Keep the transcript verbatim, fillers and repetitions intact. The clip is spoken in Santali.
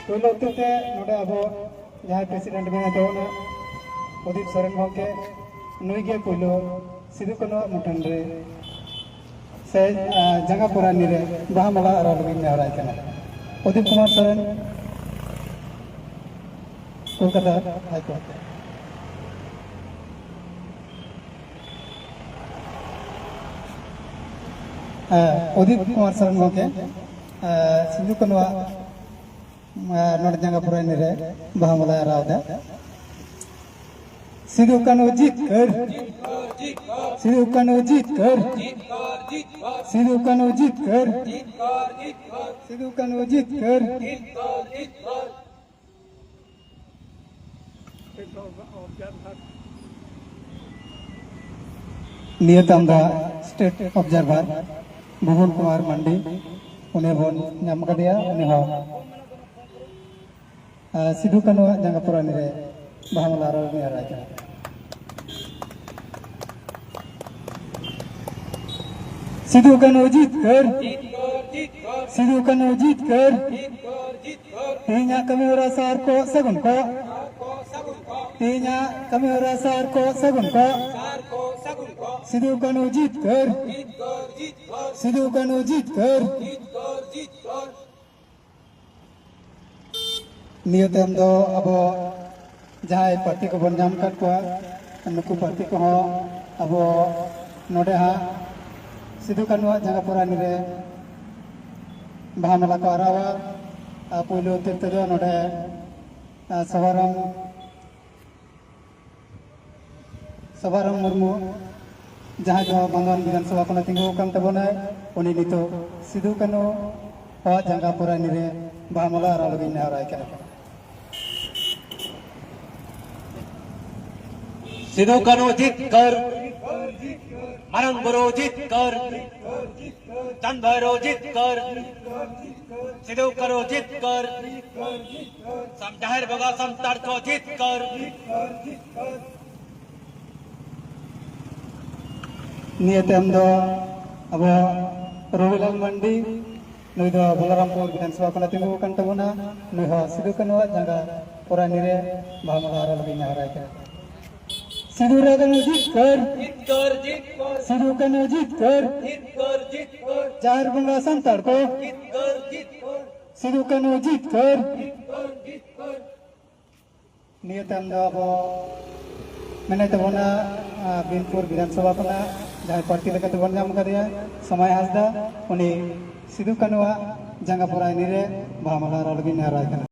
ᱯᱳᱭᱞᱳ ᱩᱛᱟᱹᱨ ᱛᱮ ᱱᱚᱰᱮ ᱟᱵᱚ ᱡᱟᱦᱟᱸᱭ president ᱢᱮᱱᱟᱭ ᱛᱟᱵᱚᱱᱟ, ᱩᱫᱤᱛ ᱥᱚᱨᱮᱱ ᱜᱚᱢᱠᱮ, ᱱᱩᱭ ᱜᱮ ᱯᱳᱭᱞᱳ ᱥᱤᱫᱩ ᱠᱟᱹᱱᱩᱣᱟᱜ ᱢᱩᱴᱷᱟᱹᱱ ᱨᱮ ᱥᱮ, ᱟ, ᱡᱟᱸᱜᱟ ᱯᱚᱨᱟᱭᱱᱤ ᱨᱮ ᱵᱟᱦᱟ ᱢᱟᱞᱟ ᱟᱨᱟᱣ ᱞᱟᱹᱜᱤᱫ ᱱᱮᱦᱚᱨᱟᱭ ᱠᱟᱱᱟ᱾ Udit Kumar Soren, Kolkata high court. ᱟ, ᱩᱫᱤᱛ ᱠᱩᱢᱟᱨ ᱥᱚᱨᱮᱱ ᱜᱚᱢᱠᱮ, ᱟ, ᱥᱤᱫᱩ ᱠᱟᱹᱱᱩᱣᱟᱜ ᱟᱨ ᱱᱚᱰᱮ ᱡᱟᱸᱜᱟ ᱯᱚᱨᱟᱭᱱᱤ ᱨᱮ ᱵᱟᱦᱟ ᱢᱟᱞᱟᱭ ᱟᱨᱟᱣ ᱮᱫᱟ᱾ ᱥᱤᱫᱩ ᱠᱟᱹᱱᱦᱩ ᱡᱤᱛᱠᱟᱹᱨ, ᱥᱤᱫᱩ ᱠᱟᱹᱱᱦᱩ ᱡᱤᱛᱠᱟᱹᱨ, ᱥᱤᱫᱩ ᱠᱟᱹᱱᱦᱩ ᱡᱤᱛᱠᱟᱹᱨ, ᱥᱤᱫᱩ ᱠᱟᱹᱱᱦᱩ ᱡᱤᱛᱠᱟᱹᱨ᱾ ᱱᱤᱭᱟᱹ ᱛᱟᱭᱚᱢ ᱫᱚ state observer ᱵᱷᱩᱵᱚᱱ ᱠᱩᱢᱟᱨ ᱢᱟᱱᱰᱤ, ᱩᱱᱤ ᱵᱚᱱ ᱧᱟᱢ ᱠᱟᱫᱮᱭᱟ᱾ ᱩᱱᱤ ᱦᱚᱸ, ᱟᱨ ᱥᱤᱫᱩ ᱠᱟᱹᱱᱦᱩᱣᱟᱜ ᱡᱟᱸᱜᱟ ᱯᱚᱨᱟᱭᱱᱤ ᱨᱮ ᱵᱟᱦᱟ ᱢᱟᱞᱟ ᱟᱨᱟᱣ ᱱᱮᱦᱚᱨᱟᱭ ᱠᱟᱱᱟ᱾ ᱥᱤᱫᱩ ᱠᱟᱹᱱᱦᱩ ᱡᱤᱛᱠᱟᱹᱨ, ᱥᱤᱫᱩ ᱠᱟᱹᱱᱦᱩ ᱡᱤᱛᱠᱟᱹᱨ᱾ ᱛᱮᱦᱮᱧᱟᱜ ᱠᱟᱹᱢᱤ ᱦᱚᱨᱟ ᱥᱟᱨ ᱠᱚ ᱥᱟᱹᱜᱩᱱ ᱠᱚ, ᱛᱮᱦᱮᱧᱟᱜ ᱠᱟᱹᱢᱤ ᱦᱚᱨᱟ ᱥᱟᱨ ᱠᱚ ᱥᱟᱹᱜᱩᱱ ᱠᱚ᱾ ᱥᱤᱫᱩ ᱠᱟᱹᱱᱦᱩ ᱡᱤᱛᱠᱟᱹᱨ, ᱥᱤᱫᱩ ᱠᱟᱹᱱᱦᱩ ᱡᱤᱛᱠᱟᱹᱨ᱾ ᱱᱤᱭᱟᱹ ᱛᱟᱭᱚᱢ ᱫᱚ ᱟᱵᱚ ᱡᱟᱦᱟᱸᱭ ᱯᱟᱹᱨᱛᱤ ᱠᱚᱵᱚᱱ ᱧᱟᱢ ᱟᱠᱟᱫ ᱠᱚᱣᱟ, ᱱᱩᱠᱩ ᱯᱟᱹᱨᱛᱤ ᱠᱚᱦᱚᱸ ᱟᱵᱚ ᱱᱚᱰᱮ ᱦᱟᱸᱜ ᱥᱤᱫᱩ ᱠᱟᱹᱱᱦᱩᱣᱟᱜ ᱡᱟᱸᱜᱟ ᱯᱚᱨᱟᱭᱱᱤ ᱨᱮ ᱵᱟᱦᱟ ᱢᱟᱞᱟ ᱠᱚ ᱟᱨᱟᱣᱟ᱾ ᱟᱨ ᱯᱳᱭᱞᱳ ᱩᱛᱟᱹᱨ ᱛᱮᱫᱚ ᱱᱚᱰᱮ, ᱟᱨ, ᱥᱚᱵᱷᱟᱨᱟᱢ ᱥᱚᱵᱷᱟᱨᱟᱢ ᱢᱩᱨᱢᱩ, ᱡᱟᱦᱟᱸᱭ ᱫᱚ ᱵᱟᱸᱫᱷᱣᱟᱱ ᱵᱤᱫᱷᱟᱱ ᱥᱚᱵᱷᱟ ᱠᱷᱚᱱᱮ ᱛᱤᱸᱜᱩ ᱟᱠᱟᱱ ᱛᱟᱵᱚᱱᱟᱭ, ᱩᱱᱤ ᱱᱤᱛᱚᱜ ᱥᱤᱫᱩ ᱠᱟᱹᱱᱦᱩ ᱦᱚᱲᱟᱜ ᱡᱟᱸᱜᱟ ᱯᱚᱨᱟᱭᱱᱤ ᱨᱮ ᱵᱟᱦᱟ ᱢᱟᱞᱟ ᱟᱨᱟᱣ ᱞᱟᱹᱜᱤᱫ ᱱᱮᱦᱚᱨᱟᱭ ᱠᱟᱱᱟ᱾ ᱥᱤᱫᱩ ᱠᱟᱹᱱᱦᱩ ᱡᱤᱛᱠᱟᱹᱨ, ᱢᱟᱨᱟᱝ ᱵᱩᱨᱩ ᱡᱤᱛᱠᱟᱹᱨ, ᱪᱟᱸᱫ ᱵᱷᱟᱭᱨᱳ ᱡᱤᱛᱠᱟᱹᱨ, ᱥᱤᱫᱩ ᱠᱟᱹᱱᱦᱩ ᱡᱤᱛᱠᱟᱹᱨ, ᱥᱟᱢ-, ᱡᱟᱦᱮᱨ ᱵᱚᱸᱜᱟ ᱥᱟᱱᱛᱟᱲ ᱠᱚ ᱡᱤᱛᱠᱟᱹᱨ᱾ ᱱᱤᱭᱟᱹ ᱛᱟᱭᱚᱢ ᱫᱚ ᱟᱵᱚ ᱨᱚᱵᱤᱞᱟᱞ ᱢᱟᱱᱰᱤ, ᱱᱩᱭ ᱫᱚ ᱵᱚᱞᱚᱨᱟᱢᱯᱩᱨ ᱵᱤᱫᱷᱟᱱ ᱥᱚᱵᱷᱟ ᱠᱷᱚᱱᱮ ᱛᱤᱸᱜᱩ ᱟᱠᱟᱱ ᱛᱟᱵᱚᱱᱟ᱾ ᱱᱩᱭ ᱦᱚᱸ ᱥᱤᱫᱩ ᱠᱟᱹᱱᱩᱣᱟᱜ ᱡᱟᱸᱜᱟ ᱯᱚᱨᱟᱭᱱᱤ ᱨᱮ ᱵᱟᱦᱟ ᱢᱟᱞᱟ ᱟᱨᱟᱣ ᱞᱟᱹᱜᱤᱫ ᱱᱮᱦᱚᱨᱟᱭ ᱠᱟᱱᱟ᱾ ᱥᱤᱫᱩ ᱨᱮ ᱠᱟᱹᱱᱩ ᱡᱤᱛᱠᱟᱹᱨ᱾ ᱡᱤᱛᱠᱟᱹᱨ, ᱡᱤᱛᱠᱟᱹᱨ᱾ ᱥᱤᱫᱩ ᱠᱟᱹᱱᱩ ᱡᱤᱛᱠᱟᱹᱨ᱾ ᱡᱤᱛᱠᱟᱹᱨ, ᱡᱤᱛᱠᱟᱹᱨ᱾ ᱡᱟᱦᱮᱨ ᱵᱚᱸᱜᱟ ᱥᱟᱱᱛᱟᱲ ᱠᱚ᱾ ᱡᱤᱛᱠᱟᱹᱨ, ᱡᱤᱛᱠᱟᱹᱨ᱾ ᱥᱤᱫᱩ ᱠᱟᱹᱱᱩ ᱡᱤᱛᱠᱟᱹᱨ᱾ ᱡᱤᱛᱠᱟᱹᱨ, ᱡᱤᱛᱠᱟᱹᱨ᱾ ᱱᱤᱭᱟᱹ ᱛᱟᱭᱚᱢ ᱫᱚ ᱟᱵᱚ ᱢᱮᱱᱟᱭ ᱛᱟᱵᱚᱱᱟ, ᱟ, ᱵᱤᱱᱯᱩᱨ ᱵᱤᱫᱷᱟᱱ ᱥᱚᱵᱷᱟ ᱠᱷᱚᱱᱟᱜ ᱡᱟᱦᱟᱸᱭ ᱯᱨᱟᱨᱛᱷᱤ ᱞᱮᱠᱟᱛᱮ ᱵᱚᱱ ᱧᱟᱢ ᱟᱠᱟᱫᱮᱭᱟ, ᱥᱚᱢᱟᱭ ᱦᱟᱸᱥᱫᱟ᱾ ᱩᱱᱤ ᱥᱤᱫᱩ ᱠᱟᱹᱱᱩᱣᱟᱜ ᱡᱟᱸᱜᱟ ᱯᱚᱨᱟᱭᱱᱤ ᱨᱮ ᱵᱟᱦᱟ ᱢᱟᱞᱟ ᱟᱨᱟᱣ ᱞᱟᱹᱜᱤᱫ ᱱᱮᱦᱚᱨᱟᱭ ᱠᱟᱱᱟ᱾